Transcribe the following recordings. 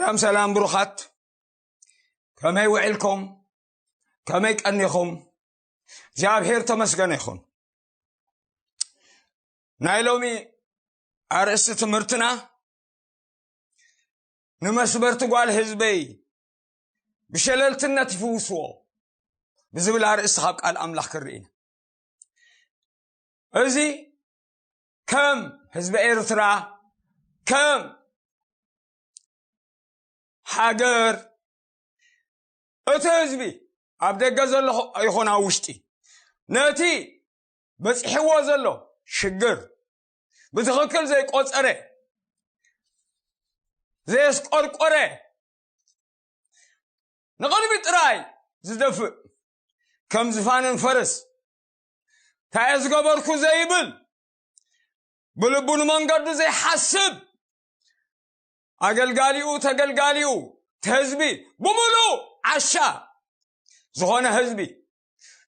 ሰላም ሰላም ብሩኻት፣ ከመይ ውዒልኩም? ከመይ ቀኒኹም? እግዚኣብሔር ተመስገነ ይኹን። ናይ ሎሚ ኣርእስቲ ትምህርትና ንመስበርቲ ጓል ህዝበይ ብሸለልትነት ይፍውስዎ ብዝብል ኣርእስቲ ካብ ቃል ኣምላኽ ክርኢ ኢና። እዚ ከም ህዝቢ ኤርትራ፣ ከም ሃገር፣ እቲ ህዝቢ ኣብ ደገ ዘሎ ይኹን ኣብ ውሽጢ ነቲ በፂሕዎ ዘሎ ሽግር ብትኽክል ዘይቆፀረ፣ ዘየስቆርቆረ፣ ንቕድሚ ጥራይ ዝደፍእ፣ ከም ዝፋንን ፈረስ ታየ ዝገበርኩ ዘይብል፣ ብልቡ ንመንገዱ ዘይሓስብ፣ ኣገልጋሊኡ ተገልጋሊኡ፣ ህዝቢ ብምሉእ ዓሻ ዝኾነ ህዝቢ፣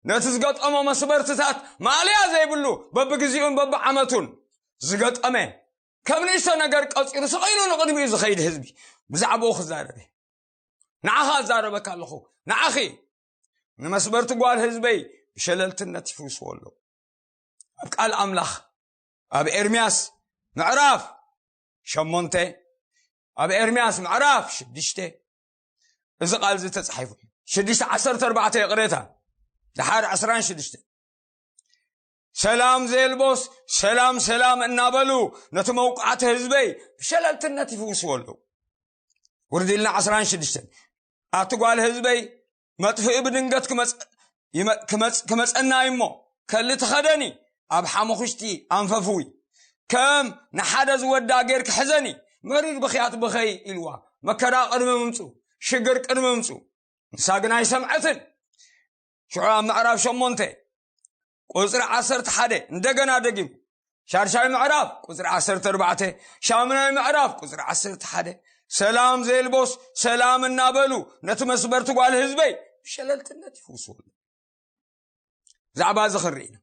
ነቲ ዝገጠሞ መስበርትታት ማእለያ ዘይብሉ፣ በብግዜኡን በብዓመቱን ዝገጠመ፣ ከም ንእሽቶ ነገር ቀፂሩ ስቕ ኢሉ ንቕድሚኡ ዝኸይድ ህዝቢ፣ ብዛዕባኡ ክዛረብ እየ። ንዓኻ እዛረበካ ኣለኹ። ንዓኺ፣ ንመስበርቲ ጓል ህዝበይ ብሸለልትነት ይፍውስዎ ኣለዉ። ኣብ ቃል ኣምላኽ፣ ኣብ ኤርምያስ ምዕራፍ ሸሞንተ፣ ኣብ ኤርምያስ ምዕራፍ ሽዱሽተ፣ እዚ ቃል እዚ ተጻሒፉ። ሽዱሽተ ዓሰርተ ኣርባዕተ፣ ይቕሬታ፣ ደሓር ዕስራን ሽዱሽተ። ሰላም ዘየልቦስ፣ ሰላም ሰላም እናበሉ ነቲ መውቃዕቲ ህዝበይ ብሸለልትነት ይፍውስዎ ኣለዉ። ውርድ ኢልና ዕስራን ሽዱሽተን። ኣቲ ጓል ህዝበይ፣ መጥፍኢ ብድንገት ክመጽ-፣ ይመ-፣ ክመጽ-፣ ክመጸና እዩ እሞ፣ ከሊ ተኸደኒ፣ ኣብ ሓሙኽሽቲ ኣንፈፍዊ፣ ከም ንሓደ ዝወዳ ጌርኪ ሕዘኒ፣ መሪር ብኽያት ብኸይ ኢልዋ፣ መከራ ቅድሚ ምምጹ፣ ሽግር ቅድሚ ምምጹ። ንሳ ግን ኣይሰምዐትን። ሽዑ ኣብ ምዕራፍ ሸሞንተ ቁጽሪ ዓሰርተ ሓደ እንደገና ደጊሙ፣ ሻድሻይ ምዕራፍ ቁጽሪ ዓሰርተ ኣርባዕተ፣ ሻምናይ ምዕራፍ ቁጽሪ ዓሰርተ ሓደ፣ ሰላም ዘየልቦስ ሰላም እናበሉ ነቲ መስበርቲ ጓል ህዝበይ ብሸለልትነት ይፍውስዎ ኣለዉ። ብዛዕባ እዚ ክንርኢ ኢና።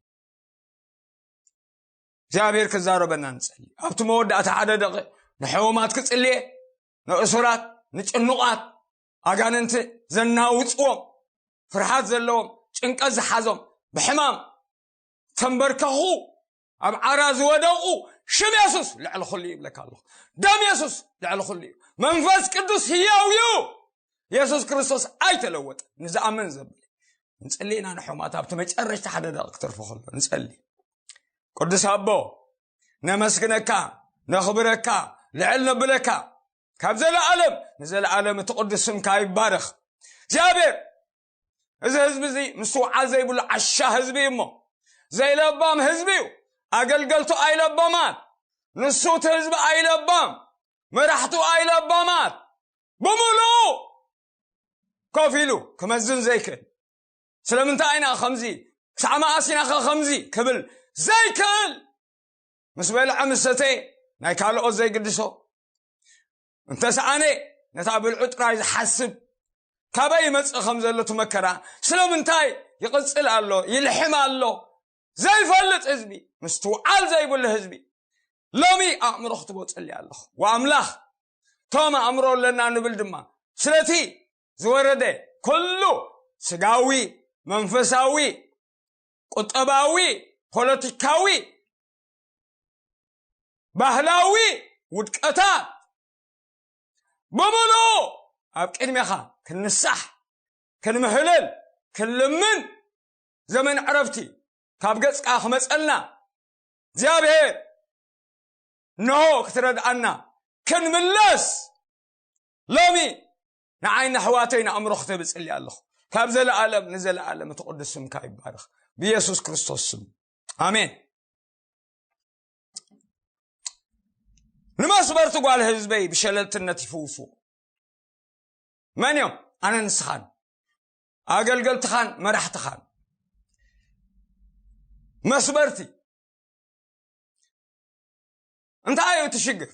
እግዚኣብሔር ክዛረበና ንጸሊ። ኣብቲ መወዳእታ ሓደ ደቂ ንሕሙማት ክጽልየ፣ ንእሱራት፣ ንጭኑቓት፣ ኣጋንንቲ ዘናውጽዎም፣ ፍርሃት ዘለዎም፣ ጭንቀት ዝሓዞም፣ ብሕማም ተንበርከኹ፣ ኣብ ዓራ ዝወደቑ፣ ሽም የሱስ ልዕሊ ኩሉ ይብለካ ኣለኹ። ደም የሱስ ልዕሊ ኩሉ እዩ። መንፈስ ቅዱስ ህያው እዩ። የሱስ ክርስቶስ ኣይተለወጠ። ንዝኣምን ዘብል ንጸሊ ኢና። ንሕሙማት ኣብቲ መጨረሽታ ሓደ ደቂ ክተርፎ ከሎ ንጸሊ። ቅዱስ ኣቦ፣ ነመስግነካ፣ ነኽብረካ፣ ልዕል ነብለካ። ካብ ዘለኣለም ንዘለኣለም እቲ ቅዱስ ስምካ ይባረኽ። እግዚኣብሔር፣ እዚ ህዝቢ እዚ ምስትውዓል ዘይብሉ ዓሻ ህዝቢ እዩ እሞ፣ ዘይለባም ህዝቢ እዩ። ኣገልገልቱ ኣይለባማት፣ ንሱ እቲ ህዝቢ ኣይለባም፣ መራሕቱ ኣይለባማት፣ ብምሉኡ ኮፍ ኢሉ ክመዝን ዘይክእል። ስለምንታይ ኢና ከምዚ፣ ክሳዕ መኣስ ኢና ኸ ከምዚ ክብል ዘይክእል፣ ምስ በልዐ ምስ ሰተየ ናይ ካልኦት ዘይግድሶ፣ እንተሰኣነ ነታ ብልዑ ጥራይ ዝሓስብ፣ ካበይ ይመጽእ ከም ዘሎ እቲ መከራ፣ ስለምንታይ ይቕጽል ኣሎ፣ ይልሕም ኣሎ ዘይፈልጥ ህዝቢ፣ ምስትውዓል ዘይብሉ ህዝቢ፣ ሎሚ ኣእምሮ ክትቦ ጸልየ ኣለኹ። ወኣምላኽ፣ ቶም ኣእምሮ ኣለና ንብል ድማ፣ ስለቲ ዝወረደ ኩሉ ስጋዊ፣ መንፈሳዊ፣ ቁጠባዊ፣ ፖለቲካዊ፣ ባህላዊ ውድቀታት ብምሉኡ ኣብ ቅድሜኻ ክንሳሕ፣ ክንምህለል፣ ክንልምን፣ ዘመን ዕረፍቲ ካብ ገጽካ ክመጸልና፣ እግዚኣብሔር፣ እንሆ ክትረድኣና ክንምለስ፣ ሎሚ ንዓይ ንኣሕዋተይ ንኣእምሮ ክተብጽልይ ኣለኹ። ካብ ዘለኣለም ንዘለኣለም እቲ ቅዱስ ስምካ ይባረኽ። ብኢየሱስ ክርስቶስ ስም። ኣሜን። ንመስበርቲ ጓል ህዝበይ ብሸለልትነት ይፍውሱ። መን እዮም? ኣነ ንስኻን፣ ኣገልገልትኻን፣ መራሕትኻን። መስበርቲ። እንታይ እዩ እቲ ሽግር?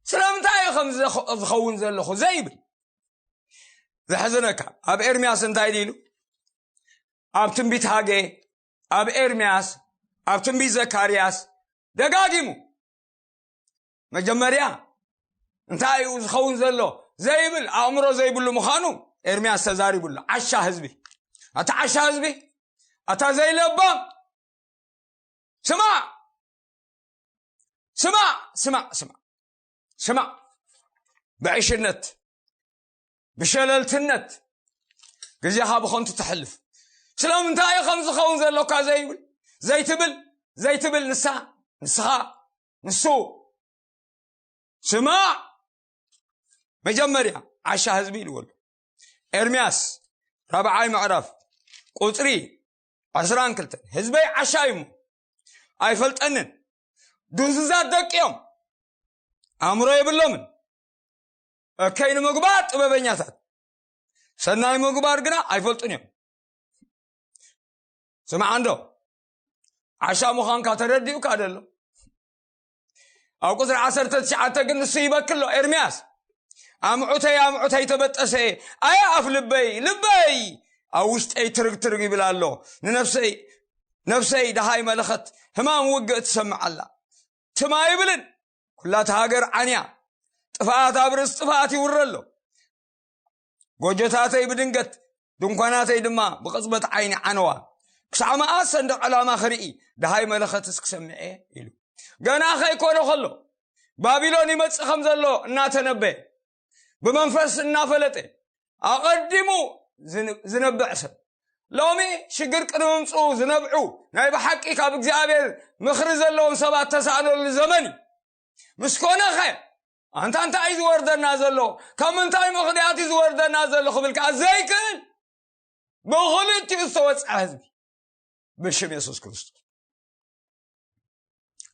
ስለምንታይ እዩ ከም ዝኸ-፣ ዝኸውን ዘለኹ ዘይብል? ዘሕዝነካ፣ ኣብ ኤርምያስ እንታይ ኢሉ? ኣብ ትንቢት ሃጌ፣ ኣብ ኤርምያስ፣ ኣብ ትንቢት ዘካርያስ ደጋጊሙ፣ መጀመርያ እንታይ እዩ ዝኸውን ዘሎ ዘይብል ኣእምሮ ዘይብሉ ምዃኑ ኤርምያስ ተዛሪቡ ኣሎ። ዓሻ ህዝቢ፣ ኣታ ዓሻ ህዝቢ፣ ኣታ ዘይለባም፣ ስማዕ፣ ስማዕ፣ ስማዕ፣ ስማዕ፣ ስማዕ። ብዕሽነት፣ ብሸለልትነት ግዜኻ ብኸንቱ ተሕልፍ። ስለምንታይ እዩ ከም ዝኸውን ዘሎካ ዘይብል፣ ዘይትብል፣ ዘይትብል ንሳ፣ ንስኻ፣ ንሱ። ስማዕ፣ መጀመርያ ዓሻ ህዝቢ ኢልዎ ኣሎ። ኤርምያስ ራብዓይ ምዕራፍ ቁጽሪ ዕስራን ክልተን፣ ህዝበይ ዓሻ እዩ እሞ ኣይፈልጠንን፣ ድንዙዛት ደቂ እዮም፣ ኣእምሮ የብሎምን፣ እከይ ንምግባር ጥበበኛታት፣ ሰናይ ምግባር ግና ኣይፈልጡን እዮም። ስምዓ እንዶ፣ ዓሻ ምዃንካ ተረዲኡካ ደሎ። ኣብ ቁጽሪ ዓሰርተ ትሽዓተ ግን ንሱ ይበኪ ኣሎ፣ ኤርምያስ፣ ኣምዑተይ፣ ኣምዑተይ ተበጠሰ፣ ኣየ ኣፍ ልበይ፣ ልበይ ኣብ ውሽጠይ ትርግ ትርግ ይብል ኣሎ። ንነፍሰይ፣ ነፍሰይ ደሃይ መለኸት ህማም ውግእ ትሰምዕ ኣላ። ትም ኣይብልን፣ ኩላ እታ ሃገር ዓንያ፣ ጥፍኣት ኣብ ርእሲ ጥፍኣት ይውረ ኣሎ። ጎጆታተይ ብድንገት፣ ድንኳናተይ ድማ ብቕጽበት ዓይኒ ዓነዋ። ክሳዕ መኣስ ሰንደቕ ዕላማ ክርኢ፣ ደሃይ መለኸትስ ክሰምዕ እየ? ኢሉ። ገና ከይኮነ ከሎ፣ ባቢሎን ይመጽእ ከም ዘሎ እናተነበየ፣ ብመንፈስ እናፈለጠ፣ ኣቐዲሙ ዝን-፣ ዝነብዕ ሰብ። ሎሚ ሽግር ቅድሚ ምምጽኡ ዝነብዑ፣ ናይ ብሓቂ ካብ እግዚኣብሔር ምኽሪ ዘለዎም ሰባት ተሳእነሉ ዘመን እዩ። ምስ ኮነኸ፣ ኣንታ እንታይ እዩ ዝወርደና ዘሎ? ካብ ምንታይ ምኽንያት እዩ ዝወርደና ዘሎ ክብል ከኣ ዘይክእል፣ ብኽልቲኡ ዝተወጽዐ ህዝቢ፣ ብሽም የሱስ ክርስቶስ።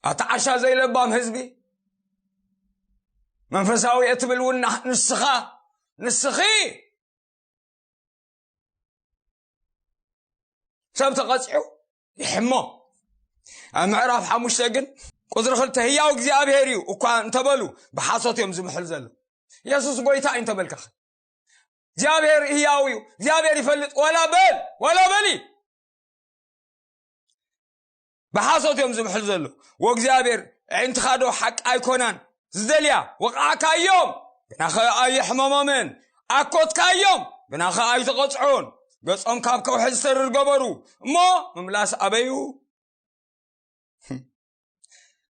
ኣታ ዓሻ ዘይለባም ህዝቢ፣ መንፈሳዊ እየ ትብል እውን ንስኻ፣ ንስኺ። ሰብ ተቐጺዑ ይሕሞ። ኣብ ምዕራፍ ሓሙሽተ ግን ቁጽሪ ክልተ ህያው እግዚኣብሔር እዩ እኳ እንተበሉ ብሓሶት እዮም ዝምሕሉ ዘለዉ። የሱስ ጎይታ እዩ እንተበልካ፣ እግዚኣብሔር ህያው እዩ፣ እግዚኣብሔር ይፈልጥ፣ ዋላ በል፣ ዋላ በሊ። ብሓሶት እዮም ዝምሕሉ ዘለዉ። ወእግዚኣብሔር፣ ኣዒንትኻ ዶ ሓቂ ኣይኮናን ዝደልያ? ወቕዓካዮም፣ ግናኸ ኣየሕመሞምን። ኣኮትካዮም፣ ግናኸ ኣይተቐጽዑን። ገጾም ካብ ከውሒ ዝተርር ገበሩ፣ እሞ ምምላስ ኣበዩ።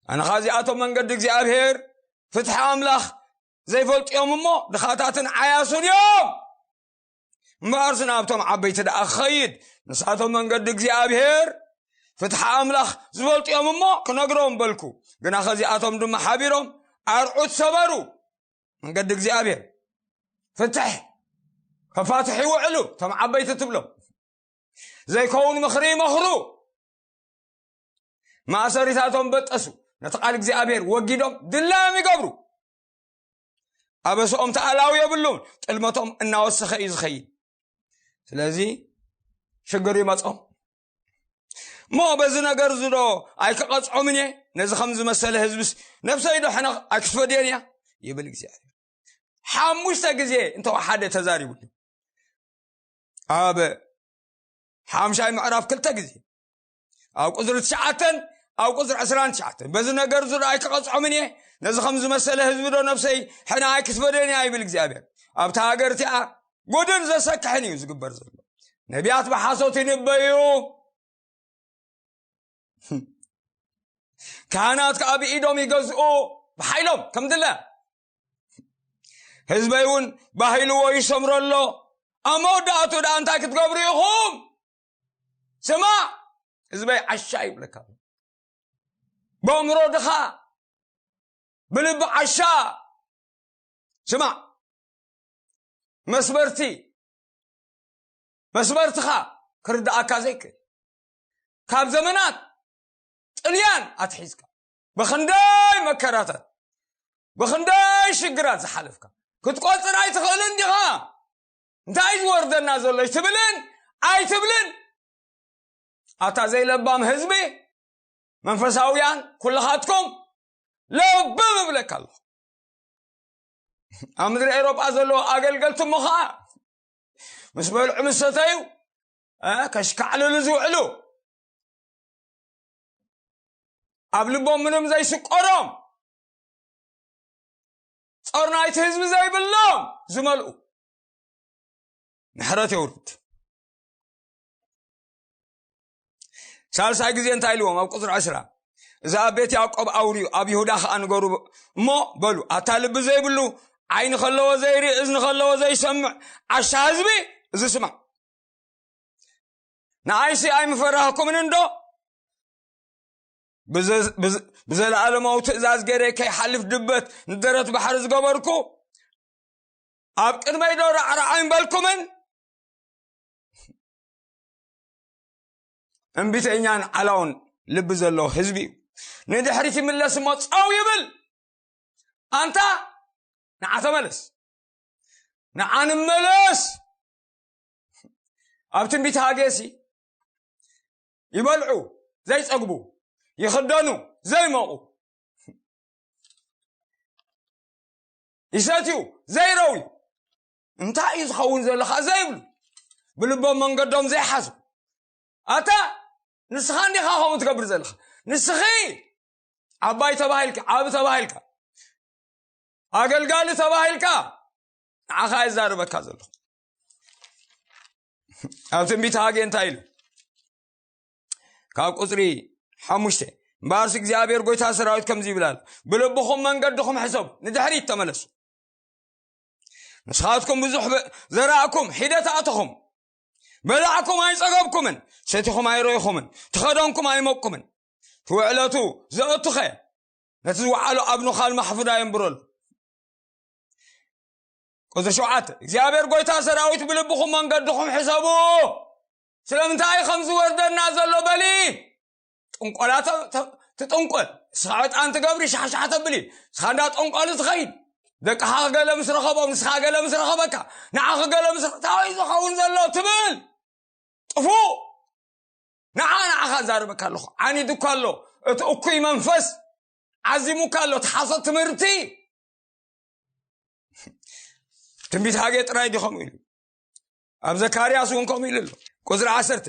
ኣነኻ እዚኣቶም መንገዲ እግዚኣብሔር፣ ፍትሒ ኣምላኽ ዘይፈልጡ እዮም እሞ፣ ድኻታትን ዓያሱን እዮም። እምበኣርስ ናብቶም ዓበይቲ ደኣ ክኸይድ፣ ንሳቶም መንገዲ እግዚኣብሔር፣ ፍትሒ ኣምላኽ ዝፈልጡ እዮም እሞ ክነግሮም በልኩ። ግናኸ እዚኣቶም ድማ ሓቢሮም ኣርዑት ሰበሩ። መንገዲ እግዚኣብሔር፣ ፍትሕ ከፋትሑ ይውዕሉ፣ እቶም ዓበይቲ ትብሎም። ዘይከውን ምኽሪ ይመኽሩ። ማእሰሪታቶም በጠሱ። ነቲ ቃል እግዚኣብሔር ወጊዶም ድላዮም ይገብሩ። ኣበስኦም ተኣላዊ የብሉን። ጥልመቶም እናወሰኸ እዩ ዝኸይድ። ስለዚ ሽግር ይመጾም። እሞ በዚ ነገር እዚ ዶ ኣይክቐጽዖምን እየ? ነዚ ከም ዝመሰለ ህዝብስ ነብሰይ ዶ ሕነ ኣይክትፈድየን እያ? ይብል እግዚኣብሔር። ሓሙሽተ ግዜ እንተወሓደ ተዛሪቡሉ። ኣብ ሓምሻይ ምዕራፍ ክልተ ግዜ፣ ኣብ ቁጽሪ ትሽዓተን ኣብ ቁጽሪ ዕስራን ትሽዓተን፣ በዚ ነገር እዚ ዶ ኣይክቐጽዖምን እየ? ነዚ ከም ዝመሰለ ህዝቢ ዶ ነብሰይ ሕነ ኣይክትፈድየን እያ? ይብል እግዚኣብሔር። ኣብታ ሃገር እቲኣ ጉድን ዘሰክሕን እዩ ዝግበር ዘሎ። ነቢያት ብሓሶት ይንበዩ፣ ካህናት ከኣ ብኢዶም ይገዝኡ ብሓይሎም ከም ድለ። ህዝበይ እውን ባህ ኢልዎ ይሰምሮ ኣሎ። ኣብ መወዳእቱ ደኣ እንታይ ክትገብሩ ኢኹም? ስማዕ፣ ህዝበይ ዓሻ ይብለካ ኣሎ። ብኣእምሮ ድኻ፣ ብልቢ ዓሻ። ስማዕ፣ መስበርቲ፣ መስበርትኻ ክርድኣካ ዘይክእል፣ ካብ ዘመናት ጥልያን ኣትሒዝካ፣ ብኽንደይ መከራታት፣ ብኽንደይ ሽግራት ዝሓለፍካ፣ ክትቆጽር ኣይትኽእልን ዲኻ? እንታይ ዝወርደና ዘሎ? ኣይትብልን፣ ኣይትብልን። ኣታ ዘይለባም ህዝቢ፣ መንፈሳውያን ኩልኻትኩም ለብም እብለካ ኣለኹ። ኣብ ምድሪ ኤውሮጳ ዘለዉ ኣገልገልቲ እሞ ኸዓ ምስ በልዑ ምስ ሰተዩ፣ እ፣ ከሽካዕልሉ ዝውዕሉ፣ ኣብ ልቦም ምንም ዘይስቆሮም፣ ጦር ናይቲ ህዝቢ ዘይብሎም ዝመልኡ። ምሕረት የውርድ። ሳልሳይ ግዜ እንታይ ኢልዎም? ኣብ ቁፅሪ ዕስራ፣ እዚ ኣብ ቤት ያዕቆብ ኣውርዩ፣ ኣብ ይሁዳ ከዓ ንገሩ እሞ በሉ፣ ኣታ ልቢ ዘይብሉ፣ ዓይኒ ከለዎ ዘይርኢ፣ እዝኒ ከለዎ ዘይሰምዕ ዓሻ ህዝቢ፣ እዚ ስማዕ። ንኣይሲ ኣይምፈራህኩምን እንዶ? ብዘ- ብዘ- ብዘለኣለማዊ ትእዛዝ ገይረ ከይሓልፍ ድበት ንደረት ባሕሪ ዝገበርኩ፣ ኣብ ቅድመይ ዶ ራዕራዕ ኣይምበልኩምን? እምቢተኛን ዓላውን ልቢ ዘለዎ ህዝቢ እዩ። ንድሕሪት ይምለስ እሞ ጸው ይብል። ኣንታ ንዓ ተመለስ፣ ንዓ ንመለስ። ኣብ ትንቢት ሃጌሲ ይበልዑ ዘይጸግቡ፣ ይኽደኑ ዘይሞቑ፣ ይሰትዩ ዘይረውዩ፣ እንታይ እዩ ዝኸውን ዘሎ ኸዓ ዘይብሉ፣ ብልቦም መንገዶም ዘይሓስቡ። ኣታ ንስኻ እንዲኻ ከምኡ ትገብር ዘለኻ። ንስኺ ዓባይ ተባሂልካ፣ ዓቢ ተባሂልካ፣ ኣገልጋሊ ተባሂልካ፣ ንዓኻ እዛረበካ ዘለኹ። ኣብ ትንቢት ሃጌ እንታይ ኢሉ? ካብ ቁፅሪ ሓሙሽተ፣ እምበኣርሲ እግዚኣብሔር ጎይታ ሰራዊት ከምዚ ይብል ኣሎ፣ ብልብኹም መንገድኹም ሕሰቡ፣ ንድሕሪት ተመለሱ። ንስኻትኩም ብዙሕ በ- ዘራእኩም፣ ሒደት ኣእተኹም፣ በላዕኩም ኣይጸገብኩምን፣ ሰቲኹም ኣይረይኹምን፣ ተኸደንኩም ኣይሞቅኩምን። እቲ ውዕለቱ ዘእቱኸ ነቲ ዝወዓሎ ኣብ ኖኻል ማሕፉዳ የንብረሉ። ቁፅሪ ሸውዓተ፣ እግዚኣብሔር ጎይታ ሰራዊት ብልብኹም መንገድኹም ሕሰቡ። ስለምንታይ ከም ዝወርደና ዘሎ በሊ። ጥንቆላ ተ- ተ- ትጥንቆል፣ ንስኻ ዕጣን ትገብሪ፣ ሻሕሻሕ ተብሊ፣ ንስኻ እንዳ ጠንቋሉ ትኸይድ፣ ደቅኻ ገለ ምስ ረኸቦም፣ ንስኻ ገለ ምስ ረኸበካ፣ ንዓኺ ገለ ምስ ረኸ- እንታይ ዝኸውን ዘሎ ትብል ጥፉእ። ንዓ ንዓኻ ዛረበካ ኣለኹ። ዓኒዱካ ኣሎ እቲ እኩይ መንፈስ፣ ዓዚሙካ ኣሎ እቲ ሓሶት ትምህርቲ። ትንቢት ሃጌ ጥራይ ድዩ ከምኡ ኢሉ? ኣብ ዘካርያስ እውን ከምኡ ኢሉ ኣሎ። ቁፅሪ ዓሰርተ፣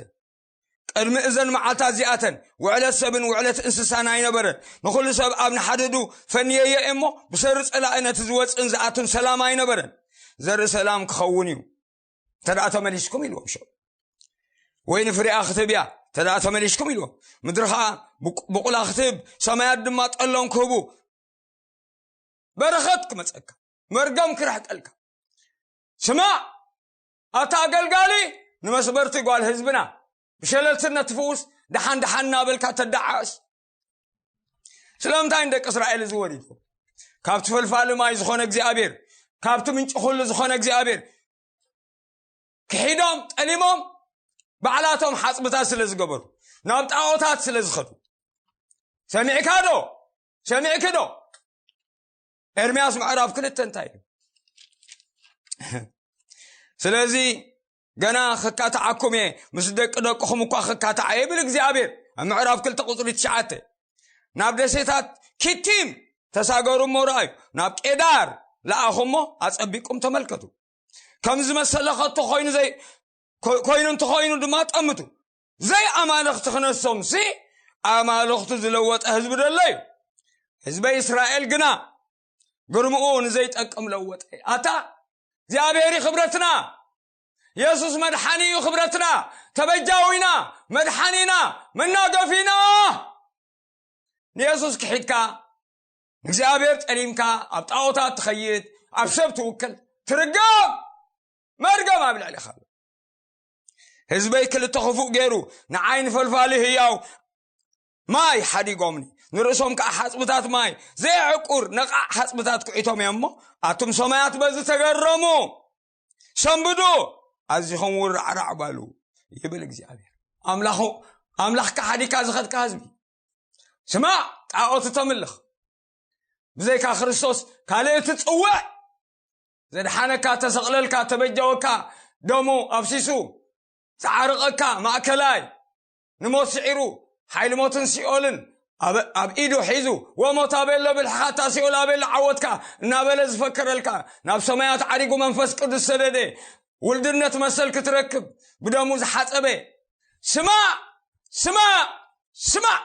ቅድሚ እዘን መዓልታት እዚኣተን ውዕለት ሰብን ውዕለት እንስሳን ኣይነበረን። ንኹሉ ሰብ ኣብ ንሓድሕዱ ፈንየዮ እየ እሞ፣ ብሰሪ ጸላኢ ነቲ ዝወፅእን ዝኣቱን ሰላም ኣይነበረን። ዘርኢ ሰላም ክኸውን እዩ እንተ ደኣ ተመሊስኩም ኢልዎም። ሸው ወይኒ ፍሬኣ ክትህብ እያ እንተ ደኣ ተመሊስኩም ኢልዎም። ምድሪ ኸዓ ብቁ- ብቁላ ክትህብ፣ ሰማያት ድማ ጠሎም ክህቡ፣ በረኸት ክመጸካ፣ መርገም ክርሕቀልካ። ስማዕ፣ ኣታ ኣገልጋሊ፣ ንመስበርቲ ጓል ህዝብና ብሸለልትነት ትፍውስ፣ ደሓን ደሓን እናበልካ ተደዓዕስ። ስለምንታይ ንደቂ እስራኤል እዚ ወሪድኩም? ካብቲ ፈልፋሊ ማይ ዝኾነ እግዚኣብሔር፣ ካብቲ ምንጪ ኩሉ ዝኾነ እግዚኣብሔር ክሒዶም ጠሊሞም፣ ባዕላቶም ሓፅብታት ስለ ዝገበሩ፣ ናብ ጣዖታት ስለ ዝኸዱ። ሰሚዕካ ዶ? ሰሚዕኪ ዶ? ኤርምያስ ምዕራፍ ክልተ እንታይ እዩ? ስለዚ ገና ክካትዓኩም እየ፣ ምስ ደቂ ደቅኹም እኳ ክካትዓ እየ ይብል እግዚኣብሔር። ኣብ ምዕራፍ ክልተ ቁፅሪ ትሽዓተ፣ ናብ ደሴታት ኪቲም ተሳገሩ እሞ ረኣዩ፣ ናብ ቄዳር ለኣኹ እሞ ኣጸቢቁም ተመልከቱ። ከም ዝመሰለ ከቶ ኮይኑ ዘይ- ኮ- ኮይኑ እንተኾይኑ ድማ ጠምቱ። ዘይ ኣማልኽቲ ክነሶምሲ፣ ኣማልኽቱ ዝለወጠ ህዝቢ ደሎ እዩ። ህዝበ እስራኤል ግና ግርምኡ ንዘይጠቅም ለወጠ። ኣታ እግዚኣብሔር እዩ ክብረትና። የሱስ መድሓኒ እዩ ክብረትና። ተበጃዊና፣ መድሓኒና፣ መናገፊና። ንየሱስ ክሒድካ፣ ንእግዚኣብሔር ጠሊምካ፣ ኣብ ጣዖታት ትኸይድ፣ ኣብ ሰብ ትውክል፣ ትርገም። መርገም ኣብ ልዕሊኻ ኣሎ። ህዝበይ ክልተ ክፉእ ገይሩ፣ ንዓይ ንፈልፋሊ ህያው ማይ ሓዲጎምኒ፣ ንርእሶም ከዓ ሓጽብታት ማይ፣ ዘየዕቁር ነቓዕ ሓጽብታት ኩዒቶም እዮም እሞ፣ ኣቱም ሰማያት በዚ ተገረሙ። ሰንብዱ፣ ኣዚኹም እውን ራዕራዕ በሉ ይብል እግዚኣብሔር። ኣምላኹ ኣምላኽካ ሓዲካ ዝኸድካ ህዝቢ፣ ስማዕ፣ ጣዖት ተምልኽ። ብዘይካ ክርስቶስ ካልእ እትጽውዕ፣ ዘድሓነካ፣ ተሰቕለልካ፣ ተበጃወካ፣ ደሙ ኣፍሲሱ ዝዓረቐካ፣ ማእከላይ ንሞት ስዒሩ፣ ሓይሊ ሞትን ሲኦልን ኣብ ኣብ ኢዱ ሒዙ፣ "ወሞት ኣበሎ ብልሕኻ፣ ኣታ ሲኦል ኣበሎ ዓወትካ?" እናበለ ዝፈከረልካ፣ ናብ ሰማያት ዓሪጉ መንፈስ ቅዱስ ሰደደ። ውልድነት መሰል ክትረክብ ብደሙ ዝሓጸበ። ስማዕ፣ ስማዕ፣ ስማዕ።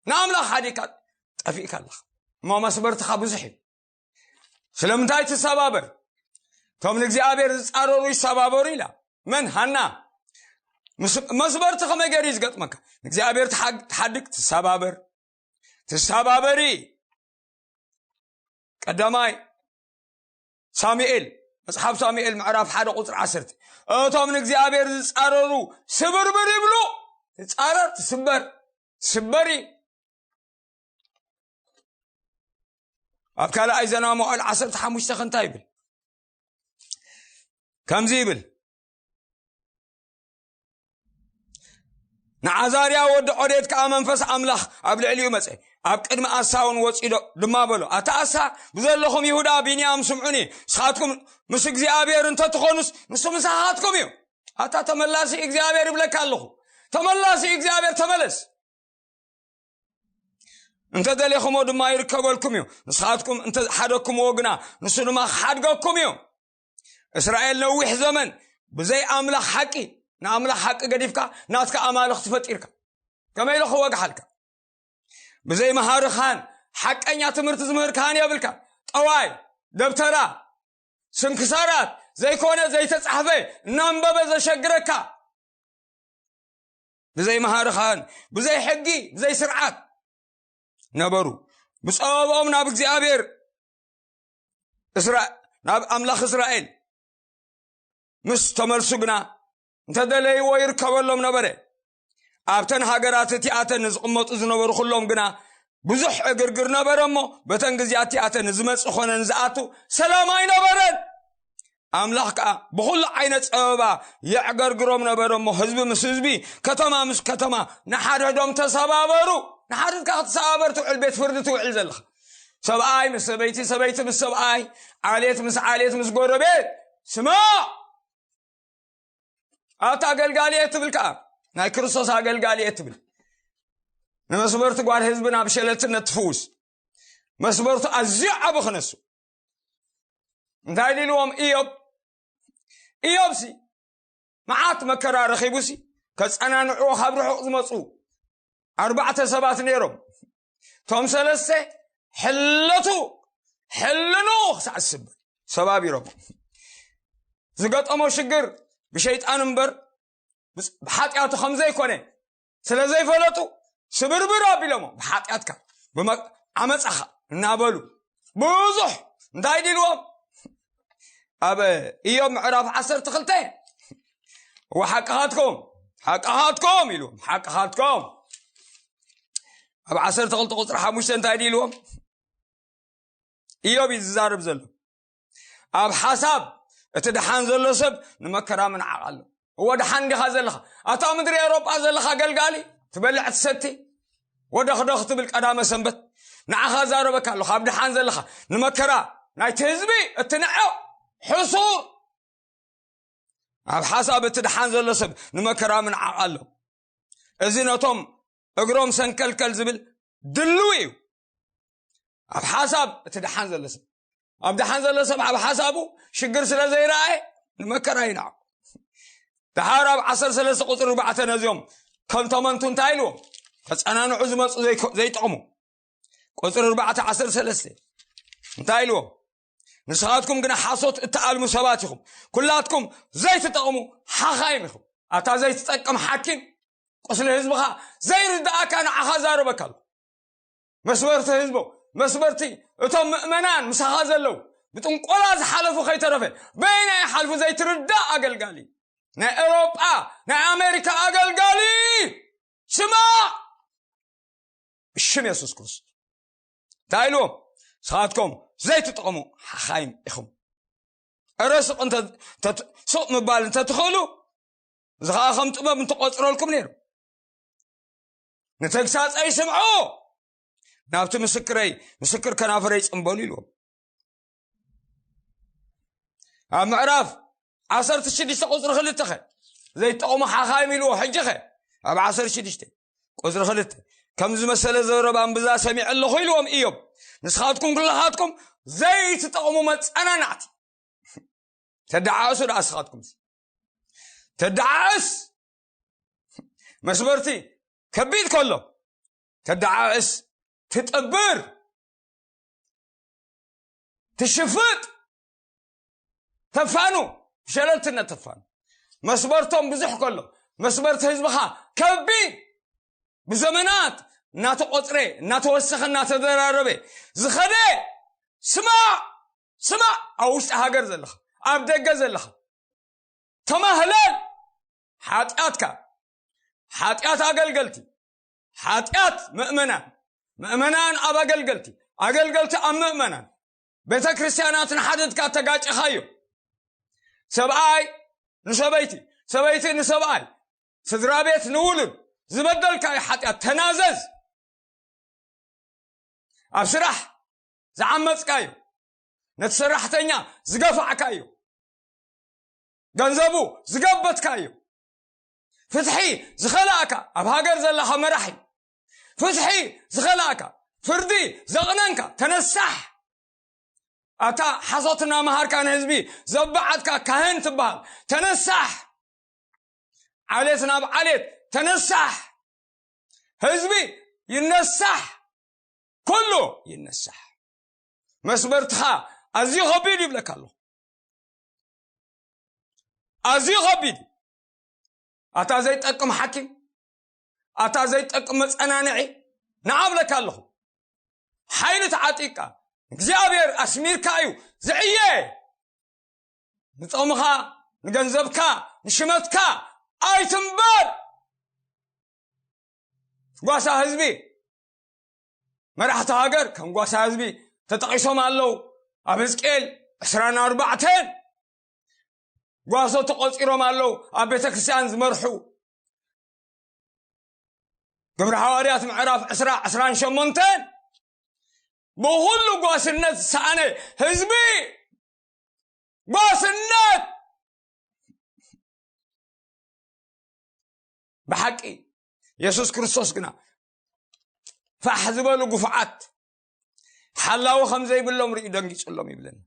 ንኣምላኽ ሓዲካ ጠፊእካ ኣለኻ። እሞ መስበርትኻ ብዙሕ እዩ። ስለምንታይ ትሰባበር? እቶም ንእግዚኣብሔር ዝጻረሩ ይሰባበሩ ኢላ። መን? ሃና። ምስ-፣ መስበርቲ ከመይ ገይሩ እዩ ዝገጥመካ? ንእግዚኣብሔር ትሓግ-፣ ትሓድግ፣ ትሰባበር። ትሰባበሪ። ቀዳማይ ሳሙኤል፣ መጽሓፍ ሳሙኤል ምዕራፍ ሓደ ቁጽሪ ዓሰርተ። እቶም ንእግዚኣብሔር ዝጻረሩ ስብርብር ይብሉ። ትጻረር፣ ትስበር፣ ትስበር እዩ። ኣብ ካልኣይ ዜና መዋዕል ዓሰርተ ሓሙሽተ ከ እንታይ ይብል? ከምዚ ይብል፣ ንዓዛርያ ወዲ ዖዴድ ከኣ መንፈስ ኣምላኽ ኣብ ልዕሊኡ መጸ። ኣብ ቅድሚ ኣሳ እውን ወጺኡ ዶ-፣ ድማ በሎ፣ ኣታ ኣሳ፣ ብዘለኹም ይሁዳ፣ ቢንያም፣ ስምዑኒ። ንስኻትኩም ምስ እግዚኣብሔር እንተትኾኑስ፣ ንሱ ምሳኻትኩም እዩ። ኣታ ተመላሲ እግዚኣብሔር ይብለካ ኣለኹ። ተመላሲ እግዚኣብሔር፣ ተመለስ። እንተ ደሌኹሞ ድማ ይርከበልኩም እዩ። ንስኻትኩም እንተ ሓደግኩምዎ ግና፣ ንሱ ድማ ክሓድገኩም እዩ። እስራኤል ነዊሕ ዘመን ብዘይ ኣምላኽ ሓቂ፣ ንኣምላኽ ሓቂ ገዲፍካ ናትካ ኣማልኽቲ ፈጢርካ፣ ከመይ ኢሉ ክወግሓልካ? ብዘይ መሃርኻን ሓቀኛ ትምህርቲ ዝምህርካን የብልካ። ጠዋይ፣ ደብተራ፣ ስንክሳራት፣ ዘይኮነ ዘይተጻሕፈ እናንበበ ዘሸግረካ። ብዘይ መሃርኻን፣ ብዘይ ሕጊ፣ ብዘይ ስርዓት ነበሩ። ብጸበባኦም ናብ እግዚኣብሔር እስራ-፣ ናብ ኣምላኽ እስራኤል ምስ ተመልሱ ግና፣ እንተ ደለይዎ ይርከበሎም ነበረ። ኣብተን ሃገራት እቲኣተን ንዝቕመጡ ዝነበሩ ኩሎም ግና ብዙሕ ዕግርግር ነበረ እሞ፣ በተን ግዜያት እቲኣተን ንዝመጽእ ኾነ ንዝኣቱ ሰላም ኣይነበረን። ኣምላኽ ከኣ ብኹሉ ዓይነት ጸበባ የዕገርግሮም ነበረ እሞ፣ ህዝቢ ምስ ህዝቢ፣ ከተማ ምስ ከተማ ንሓድሕዶም ተሰባበሩ። ንሓድሕድካ ክትሰባበር ትውዕል፣ ቤት ፍርዲ ትውዕል ዘለኻ። ሰብኣይ ምስ ሰበይቲ፣ ሰበይቲ ምስ ሰብኣይ፣ ዓሌት ምስ ዓሌት፣ ምስ ጎረቤት። ስማዕ! ኣታ ኣገልጋሊ እየ ትብል ከኣ፣ ናይ ክርስቶስ ኣገልጋሊ እየ ትብል። ንመስበርቲ ጓል ህዝቢ ናብ ሸለልትነት ትፍውስ። መስበርቱ ኣዝዩ ዓቢ ክነሱ። እንታይ ኢልዎም ኢዮብ? ኢዮብሲ መዓት መከራ ረኺቡሲ፣ ከጸናንዕዎ ካብ ርሑቕ ዝመጹ ኣርባዕተ ሰባት ነይሮም። እቶም ሰለስተ ሕለቱ፣ ሕልኑ ክሳዕ ዝስበር ሰባቢሮም። ዝገጠሞ ሽግር ብሸይጣን እምበር ብስ-፣ ብሓጢኣቱ ከም ዘይኮነ ስለ ዘይፈለጡ፣ ስብርብር ኣቢሎሞ ብሓጢኣትካ፣ ብመ-፣ ዓመጻኻ እናበሉ ብዙሕ እንታይ ድልዎም? ኣብ ኢዮብ ምዕራፍ ዓሰርተ ክልተ፣ "ወሓቅኻትኩም፣ ሓቅኻትኩም" ኢልዎም፣ ሓቅኻትኩም። ኣብ ዓሰርተ ክልተ ቁጽሪ ሓሙሽተ እንታይ ድልዎም? ኢዮብ እዩ ዝዛረብ ዘሎ። ኣብ ሓሳብ እቲ ደሓን ዘሎ ሰብ ንመከራ ምንዓቕ ኣሎ። እወ፣ ደሓን ዲኻ ዘለኻ? ኣታ ምድሪ ኤውሮጳ ዘለኻ ኣገልጋሊ፣ ትበልዕ ትሰቲ፣ ወደኽደኽ ትብል ቀዳመ ሰንበት፣ ንዓኻ ዛረበካ ኣለኹ። ኣብ ደሓን ዘለኻ ንመከራ ናይቲ ህዝቢ እትንዕቕ ሕሱር። ኣብ ሓሳብ እቲ ደሓን ዘሎ ሰብ ንመከራ ምንዓቕ ኣሎ። እዚ ነቶም እግሮም ሰንከልከል ዝብል ድልው እዩ። ኣብ ሓሳብ እቲ ደሓን ዘሎ ሰብ፣ ኣብ ደሓን ዘሎ ሰብ ኣብ ሓሳቡ ሽግር ስለ ዘይረኣየ ንመከራ ይንዓቕ። ደሓር ኣብ ዓሰርተ ሰለስተ ቁጽሪ ኣርባዕተ ነዚኦም ከም ተመንቱ እንታይ ኢልዎም? ከጸናንዑ ዝመጹ ዘይኮ-፣ ዘይጠቕሙ። ቁጽሪ ኣርባዕተ ዓሰርተ ሰለስተ እንታይ ኢልዎም? "ንስኻትኩም ግና ሓሶት እትኣልሙ ሰባት ኢኹም። ኩላትኩም ዘይትጠቕሙ ሓኻይም ኢኹም።" ኣታ ዘይትጠቅም ሓኪም፣ ቁስሊ ህዝብኻ ዘይርድኣካ ንዓኻ ዛረበካ ኣለኹ። መስበርቲ ህዝቦ፣ መስበርቲ እቶም ምእመናን ምሳኻ ዘለዉ፣ ብጥንቆላ ዝሓለፉ ከይተረፈ፣ በይና ይሓልፉ ዘይትርዳእ ኣገልጋሊ። ናይ ኤውሮጳ፣ ናይ ኣሜሪካ ኣገልጋሊ። ስማዕ! ብሽም የሱስ ክርስቶስ። እንታይ ኢልዎም? "ንስኻትኩም ዘይትጠቕሙ ሓኻይም ኢኹም። እረ ስቕ እንተ-፣ እንተ-፣ ስቕ ምባል እንተትኽእሉ፣ እዚ ኸዓ ከም ጥበብ እንተቆጽረልኩም ነይሩ። ንተግሳጸይ ስምዑ፣ ናብቲ ምስክረይ፣ ምስክር ከናፍረይ ጽምበሉ" ኢልዎም። ኣብ ምዕራፍ ዓሰርተ ሽዱሽተ ቁጽሪ ክልተ ኸ ዘይትጠቕሙ ሓኻይም ኢልዎ። ሕጂ ኸ ኣብ ዓሰርተ ሽዱሽተ ቁጽሪ ክልተ፣ "ከም ዝመሰለ ዘረባ እምብዛ ሰሚዐ ኣለኹ" ኢልዎም ኢዮብ። "ንስኻትኩም ኩልኻትኩም ዘይትጠቕሙ መጸናናዕቲ፣ ተደዓዕሱ ደኣ ንስኻትኩም፣ ተደዓዕስ፣ መስበርቲ ከቢድ ከሎ ተደዓዕስ፣ ትጥብር፣ ትሽፍጥ፣ ተፋኑ፣ ብሸለልትነት ተፋኑ። መስበርቶም ብዙሕ ከሎ፣ መስበርቲ ህዝብኻ ከቢድ፣ ብዘመናት እናተቆጽረ፣ እናተወሰኸ፣ እናተደራረበ ዝኸደ። ስማዕ፣ ስማዕ፣ ኣብ ውሽጢ ሃገር ዘለኻ፣ ኣብ ደገ ዘለኻ፣ ተማህለል። ሓጢኣትካ፣ ሓጢኣት ኣገልገልቲ፣ ሓጢኣት ምእመናን፣ ምእመናን ኣብ ኣገልገልቲ፣ ኣገልገልቲ ኣብ ምእመናን፣ ቤተ ክርስቲያናት ንሓድትካ ተጋጭኻዮ። ሰብኣይ ንሰበይቲ፣ ሰበይቲ ንሰብኣይ፣ ስድራ ቤት ንውሉድ ዝበደልካዮ ሓጢኣት ተናዘዝ። ኣብ ስራሕ ዝዓመፅካዮ፣ ነቲ ሰራሕተኛ ዝገፋዕካዮ፣ ገንዘቡ ዝገበትካዮ፣ ፍትሒ ዝኸላእካ፣ ኣብ ሃገር ዘለኻ መራሒ፣ ፍትሒ ዝኸላእካ፣ ፍርዲ ዘቕነንካ፣ ተነሳሕ። ኣታ ሓሶት እናመሃርካ ንህዝቢ ዘባዓትካ ካህን ትበሃል፣ ተነሳሕ። ዓሌት ናብ ዓሌት ተነሳሕ። ህዝቢ ይነሳሕ፣ ኩሉ ይነሳሕ። መስበርትኻ ኣዝዩ ከቢድ ይብለካ ኣለኹ። ኣዝዩ ከቢድ። ኣታ ዘይጠቅም ሓኪም፣ ኣታ ዘይጠቅም መጸናንዒ፣ ንዓብለካ ኣለኹ። ሓይሊ ተዓጢቅካ፣ እግዚኣብሔር ኣስሚርካ እዩ ዝዕየ። ንጾምኻ፣ ንገንዘብካ፣ ንሽመትካ ኣይትንበር። ጓሳ ህዝቢ፣ መራሕቲ ሃገር ከም ጓሳ ህዝቢ ተጠቒሶም ኣለዉ። ኣብ ሕዝቅኤል ዕስራን ኣርባዕተን ጓሶ ተቖጺሮም ኣለዉ። ኣብ ቤተ ክርስቲያን ዝመርሑ፣ ግብሪ ሃዋርያት ምዕራፍ ዕስራ፣ ዕስራን ሸሞንተን፣ ብኹሉ ጓስነት ዝሰኣነ ህዝቢ፣ ጓስነት ብሓቂ። የሱስ ክርስቶስ ግና ፋሕ ዝበሉ ግፉዓት ሓላዊ ከም ዘይብሎም ርእዩ ደንጊጹሎም ይብለና።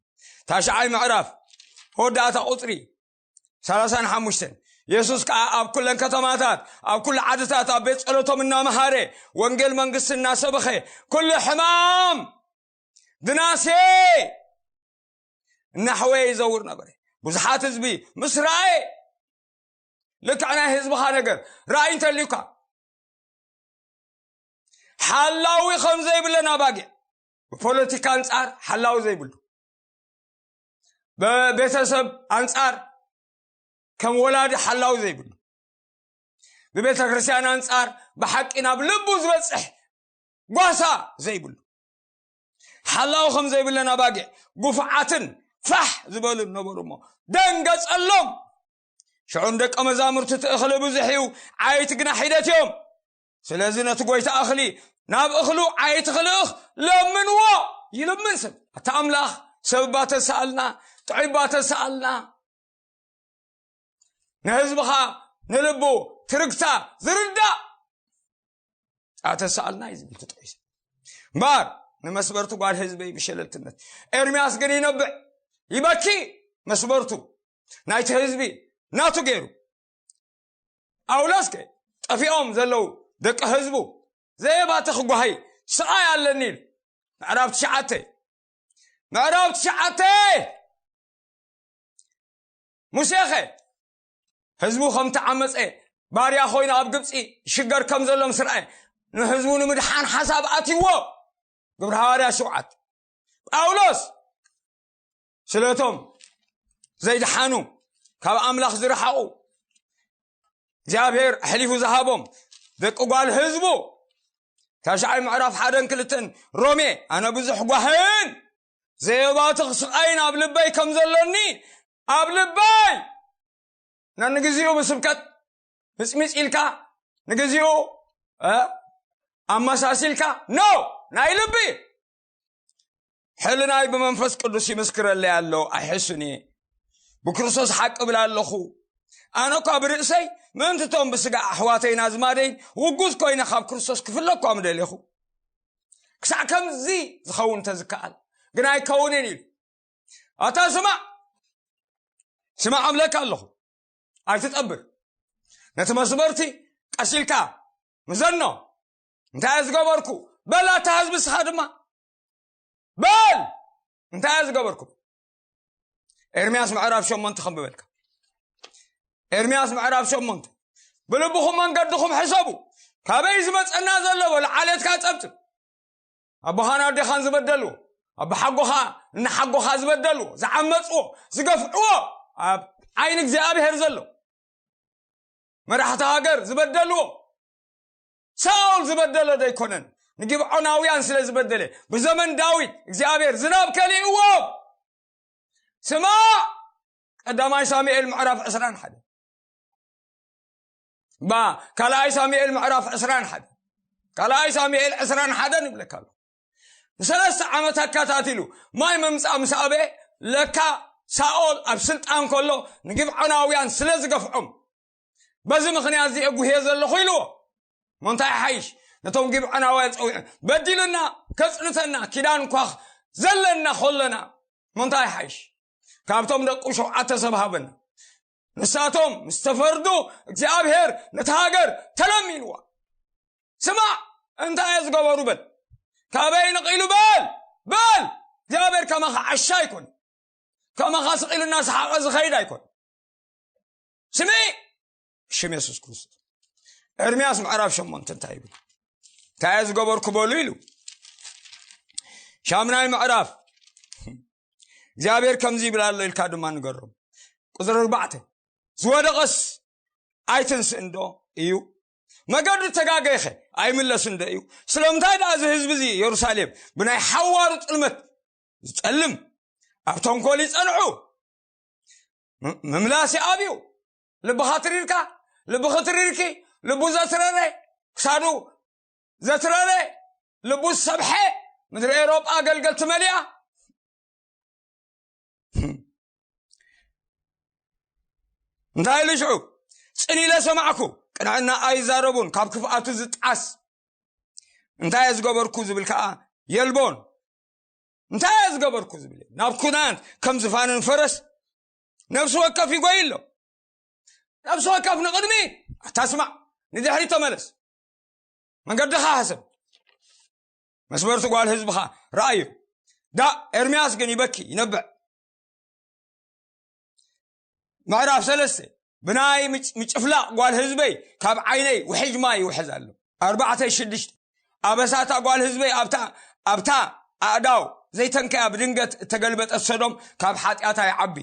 ታሽዓይ ምዕራፍ፣ መወዳእታ ቁጽሪ ሰላሳን ሓሙሽተን፣ የሱስ ከኣ ኣብ ኩለን ከተማታት፣ ኣብ ኩሉ ዓድታት፣ ኣብ ቤት ጸሎቶም እናመሃረ፣ ወንጌል መንግስቲ እናሰበኸ፣ ኩሉ ሕማም ድናሴ እናሕወየ ይዘውር ነበረ። ብዙሓት ህዝቢ ምስ ረኣየ፣ ልክዕ ናይ ህዝብኻ ነገር ራእይ እንተልዩካ፣ ሓላዊ ከም ዘይብለን ኣባጊዕ፣ ብፖለቲካ ኣንጻር ሓላዊ ዘይብሉ፣ ብቤተሰብ ኣንጻር ከም ወላዲ ሓላዊ ዘይብሉ፣ ብቤተ ክርስቲያን ኣንጻር ብሓቂ ናብ ልቡ ዝበጽሕ ጓሳ ዘይብሉ፣ ሓላዊ ከም ዘይብለን ኣባጊዕ፣ ግፉዓትን ፋሕ ዝበሉን ነበሩ እሞ ደንገጸሎም። ሽዑ ንደቀ መዛሙርቱ፣ እቲ እኽሊ ብዙሕ እዩ፣ ዓየይቲ ግና ሒደት እዮም። ስለዚ ነቲ ጎይታ እኽሊ ናብ እኽሉ ዓየይቲ ክልእኽ ለምንዎ። ይልምን ሰብ። ኣታ ኣምላኽ፣ ሰብ እባ ተሰኣልና፣ ጥዑይ እባ ተሰኣልና። ንህዝብኻ፣ ንልቡ ትርግታ ዝርዳእ ኣተሰኣልና እዩ ዝብል ትጥሒሱ። እምበኣር ንመስበርቲ ጓል ህዝበይ ብሸለልትነት፣ ኤርምያስ ግን ይነብዕ፣ ይበኪ። መስበርቱ ናይቲ ህዝቢ ናቱ ገይሩ። ጳውሎስ ከ ጠፊኦም ዘለዉ ደቂ ህዝቡ ዘየባትኽ ጓሂ፣ ስቓይ ኣለኒ ኢሉ። ምዕራፍ ትሽዓተ፣ ምዕራፍ ትሽዓተ። ሙሴኸ ህዝቡ ከም ተዓመፀ፣ ባርያ ኮይኑ ኣብ ግብፂ ይሽገር ከም ዘሎ ምስ ረኣየ፣ ንህዝቡ ንምድሓን ሓሳብ ኣትይዎ። ግብሪ ሃዋርያ ሸውዓተ። ጳውሎስ ስለቶም ዘይድሓኑ፣ ካብ ኣምላኽ ዝረሓቑ፣ እግዚኣብሔር ኣሕሊፉ ዝሃቦም ደቂ ጓል ህዝቡ፣ ታሽዓይ ምዕራፍ ሓደን ክልተን ሮሜ፣ ኣነ ብዙሕ ጓህን ዘየባትኽ ስቓይን ኣብ ልበይ ከም ዘሎኒ፣ ኣብ ልበይ ነንግዚኡ ብስብከት ምጽሚጽ ኢልካ፣ ንግዚኡ፣ እ፣ ኣመሳሲልካ፣ ኖ፣ ናይ ልቢ ሕልናይ ብመንፈስ ቅዱስ ይምስክረለይ ኣሎ፣ ኣይሕሱን እየ። ብክርስቶስ ሓቂ እብል ኣለኹ። ኣነ እኳ ብርእሰይ ምእንቲ እቶም ብስጋ ኣሕዋተይን ኣዝማደይን ውጉዝ ኮይነ ካብ ክርስቶስ ክፍለ እኳ ምደሌኹ። ክሳዕ ከምዚ ዝኸውን እንተዝከኣል፣ ግን ኣይከውንን ኢሉ። ኣታ ስማዕ፣ ስማዕ እብለካ ኣለኹ፣ ኣይትጠብር። ነቲ መስበርቲ ቀስ ኢልካ ምዘኖ። እንታይ እየ ዝገበርኩ? በል ኣታ ህዝቢ፣ እስኻ ድማ በል። እንታይ እየ ዝገበርኩም? ኤርምያስ ምዕራፍ ሸሞንተ ከም ብበልካ፣ ኤርምያስ ምዕራፍ ሸሞንተ፣ ብልብኹም መንገድኹም ሕሰቡ። ካበይ ዝመጸና ዘሎ በሉ፣ ዓሌትካ ጸብጽብ። ኣቦኻን ኣዴኻን ዝበደልዎ፣ ኣቦሓጎኻ እናሓጎኻ ዝበደልዎ፣ ዝዓመጽዎ፣ ዝገፍዕዎ፣ ኣብ ዓይኒ እግዚኣብሔር ዘሎ፣ መራሕቲ ሃገር ዝበደልዎ፣ ሳኦል ዝበደሎ ዶ ኣይኮነን? ንጊብዖናውያን ስለ ዝበደለ፣ ብዘመን ዳዊት እግዚኣብሔር ዝናብ ከሊእዎም። ስማ፣ ቀዳማይ ሳሙኤል ምዕራፍ ዕስራን ሓደ፣ ባ ካልኣይ ሳሙኤል ምዕራፍ ዕስራን ሓደ፣ ካልኣይ ሳሙኤል ዕስራን ሓደን ይብለካ ኣሎ። ንሰለስተ ዓመት ኣከታቲሉ ማይ ምምፃእ ምስ ኣበ፣ ለካ ሳኦል ኣብ ስልጣን ከሎ ንጊብዖናውያን ስለ ዝገፍዖም፣ በዚ ምኽንያት እዚ እጉህየ ዘለኹ ኢልዎ። እሞ እንታይ ሓይሽ? ነቶም ጊብዖናውያን ጸዊዑ፣ በዲልና፣ ከጽንተና፣ ኪዳን እኳ ዘለና ኾለና፣ እሞ እንታይ ሓይሽ? ካብቶም ደቁ ሸውዓተ ሰብ ሃበና። ንሳቶም ምስ ተፈርዱ፣ እግዚኣብሔር ነቲ ሃገር ተለሚንዋ። ስማዕ፣ እንታይ እየ ዝገበሩ በል። ካበይ ንቕኢሉ በል፣ በል። እግዚኣብሔር ከማኻ ዓሻ ኣይኮን። ከማኻ ስቕ ኢሉ እናሰሓቐ ዝኸይድ ኣይኮን። ስሚ፣ ሽም የሱስ ክርስቶስ። ኤርምያስ ምዕራፍ ሸሞንተ እንታይ ይብል? እንታይ እየ ዝገበርኩ በሉ ኢሉ። ሻምናይ ምዕራፍ፣ እግዚኣብሔር ከምዚ ይብል ኣሎ ኢልካ ድማ ንገሮም። ቁጽሪ ኣርባዕተ፣ ዝወደቐስ ኣይትንስእን ዶ እዩ? መገዱ ተጋገየኸ ኣይምለስን ዶ እዩ? ስለምንታይ ደኣ እዚ ህዝቢ እዚ የሩሳሌም ብናይ ሓዋሩ ጥልመት ዝጸልም፣ ኣብ ተንኮል ይጸንሑ፣ ም-፣ ምምላስ ይኣብዩ፣ ልብኻ ትሪርካ፣ ልብኺ ትሪርኪ፣ ልቡ ዘትረረ፣ ክሳዱ ዘትረረ፣ ልቡ ዝሰብሐ፣ ምድሪ ኤውሮጳ ኣገልገልቲ መሊኣ። እንታይ ኢሉ ሽዑ? ጽን ኢለ ሰማዕኩ፣ ቅንዕና ኣይዛረቡን፣ ካብ ክፍኣቱ ዝጣስ። እንታይ እየ ዝገበርኩ ዝብል ከኣ የልቦን። እንታይ እየ ዝገበርኩ ዝብል፣ ናብ ኩናት ከም ዝፋንን ፈረስ ነፍሲ ወከፍ ይጎይ ኣሎ። ነፍሲ ወከፍ ንቕድሚ ኣታስማዕ፣ ንድሕሪ ተመለስ። መንገድኻ ሓሰብ። መስበርቲ ጓል ህዝብኻ ረኣዩ። ዳ ኤርምያስ ግን ይበኪ፣ ይነብዕ። ምዕራፍ ሰለስተ፣ ብናይ ምጭ-፣ ምጭፍላቕ ጓል ህዝበይ ካብ ዓይነይ ውሕጅ ማይ ይውሕዝ ኣሎ። ኣርባዕተ ሽዱሽተ፣ ኣበሳታ ጓል ህዝበይ ኣብታ፣ ኣብታ ኣእዳው ዘይተንከያ ብድንገት እተገልበጠት ሰዶም ካብ ሓጢኣታ ይዓቢ።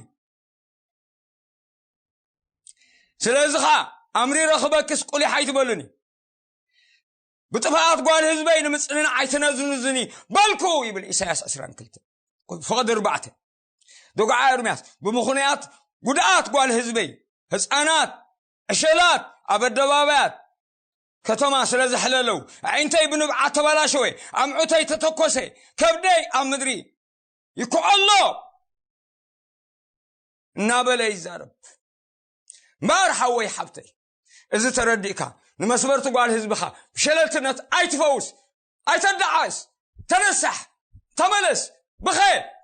ስለዚ ኸኣ ኣምሪረ ክበክስ ቁሊሕ ኣይትበሉኒ። ብጥፍኣት ጓል ህዝበይ ንምጽንናዕ ኣይትነዝንዙኒ በልኩ ይብል ኢሳያስ ዕስራን ክልተ። ፍቕዲ ኣርባዕተ። ዶግዓ ኤርምያስ፣ ብምኽንያት ጉድኣት ጓል ህዝበይ፣ ህፃናት፣ ዕሸላት ኣብ ኣደባባያት ከተማ ስለ ዘሕለለው፣ ኣዒንተይ ብንብዓት ተበላሸወ፣ ኣምዑተይ ተተኮሰ፣ ከብደይ ኣብ ምድሪ ይኩዖ ኣሎ እናበለ ይዛረብ። እምበኣር ሓወይ ሓብተይ፣ እዚ ተረዲእካ ንመስበርቲ ጓል ህዝብኻ ብሸለልትነት ኣይትፈውስ፣ ኣይተደዓስ። ተነሳሕ፣ ተመለስ፣ ብኸ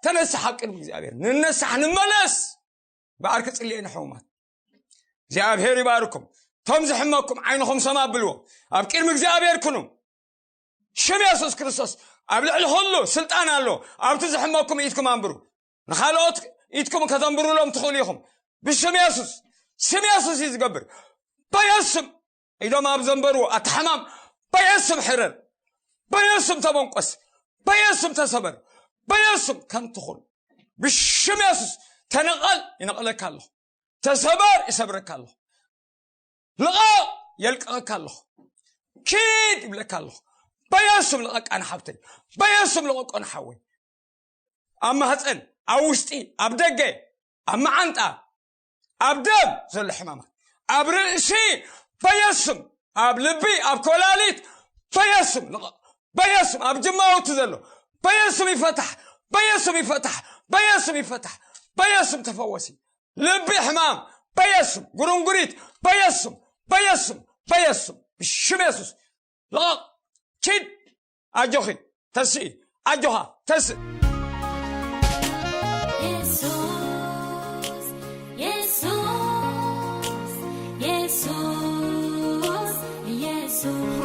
ተነሳሕ ኣብ ቅድሚ እግዚኣብሔር። ንነሳሕ፣ ንመለስ። እምበኣር ክጽልየ ንሕሙማት። እግዚኣብሔር ይባርኩም። እቶም ዝሕመኩም ዓይንኹም ሰም ኣብልዎ። ኣብ ቅድሚ እግዚኣብሔር ኩኑ። ሽም የሱስ ክርስቶስ ኣብ ልዕሊ ኩሉ ስልጣን ኣሎ። ኣብቲ ዝሕመኩም ኢድኩም ኣንብሩ። ንኻልኦት ኢድኩም ከተንብሩሎም ትኽእሉ ኢኹም። ብሽም የሱስ፣ ስም የሱስ እዩ ዝገብር። በየሱስ ስም ኢዶም ኣብ ዘንበርዎ ኣቲ ሕማም በየሱስ ስም ሕረር። በየሱስ ስም ተመንቆስ። በየሱስ ስም ተሰበር። በየሱስ ስም ከምቲ ኩሉ ብሽም የሱስ ተነቐል፣ ይነቕለካ ኣለኹ። ተሰበር፣ ይሰብረካ ኣለኹ። ልቐቕ፣ የልቅቐካ ኣለኹ። ኪድ ይብለካ ኣለኹ። በየሱስ ስም ልቐቃ ንሓብተይ። በየሱስ ስም ልቐቆ ንሓወይ። ኣብ ማህፀን፣ ኣብ ውሽጢ፣ ኣብ ደገ፣ ኣብ መዓንጣ፣ ኣብ ደም ዘሎ ሕማማት፣ ኣብ ርእሲ በየሱስ ስም፣ ኣብ ልቢ፣ ኣብ ኮላሊት በየሱስ ስም ልቐቕ። በየሱስ ስም ኣብ ጅማውቲ ዘሎ በየሱስ ስም ይፈታሕ። በየሱስ ስም ይፈታሕ። በየሱስ ስም ይፈታሕ። በየሱስ ስም ተፈወሲ። ልቢ ሕማም በየሱስ ስም፣ ጉርንጉሪት በየሱስ ስም፣ በየሱስ ስም፣ በየሱስ ስም፣ ብሽም የሱስ ልቐቕ። ኪድ። ኣጆኺ ተስኢ። ኣጆኻ ተስእ። የሱስ፣ የሱስ፣ የሱስ፣ የሱስ።